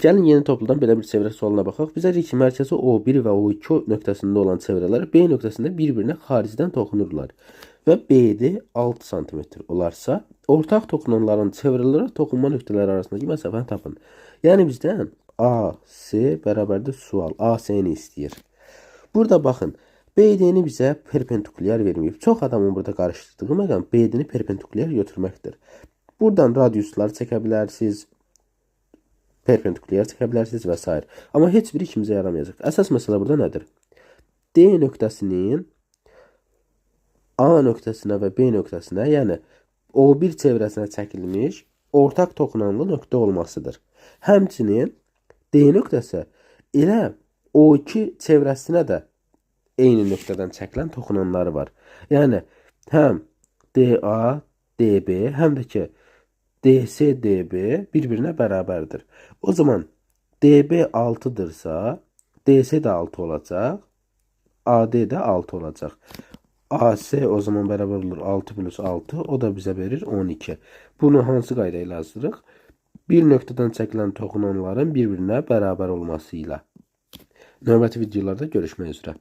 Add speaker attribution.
Speaker 1: Gəlin yeni topludan belə bir çevrə sualına baxaq. Bizə deyir ki, mərkəzi O1 və O2 nöqtəsində olan çevrələr B nöqtəsində bir-birinə xaricdən toxunurlar. Və BD 6 sm olarsa, ortaq toxunanların çevrələrə toxunma nöqtələri arasındakı məsafəni tapın. Yəni bizdən AC bərabərdir sual. AC-ni istəyir. Burada baxın, BD-ni bizə perpendikulyar verməyib. Çox adamın burada qarışdırdığı məqam BD-ni perpendikulyar götürməkdir. Buradan radiuslar çəkə bilərsiniz, perpendikulyar çəkə bilərsiniz və s. Amma heç biri işimizə yaramayacaq. Əsas məsələ burada nədir? D nöqtəsinin A nöqtəsinə və B nöqtəsinə, yəni O1 çevrəsinə çəkilmiş ortaq toxunanlı nöqtə olmasıdır. Həmçinin D nöqtəsi elə O2 çevrəsinə də eyni nöqtədən çəkilən toxunanları var. Yəni həm DA, DB, həm də ki DC, DB bir-birinə bərabərdir. O zaman DB 6-dırsa, DC də 6 olacaq, AD də 6 olacaq. AC o zaman bərabər olur 6 plus 6, o da bizə verir 12. Bunu hansı qayda ilə yazırıq? Bir nöqtədən çəkilən toxunanların bir-birinə bərabər olması ilə. Növbəti videolarda görüşmək üzrə.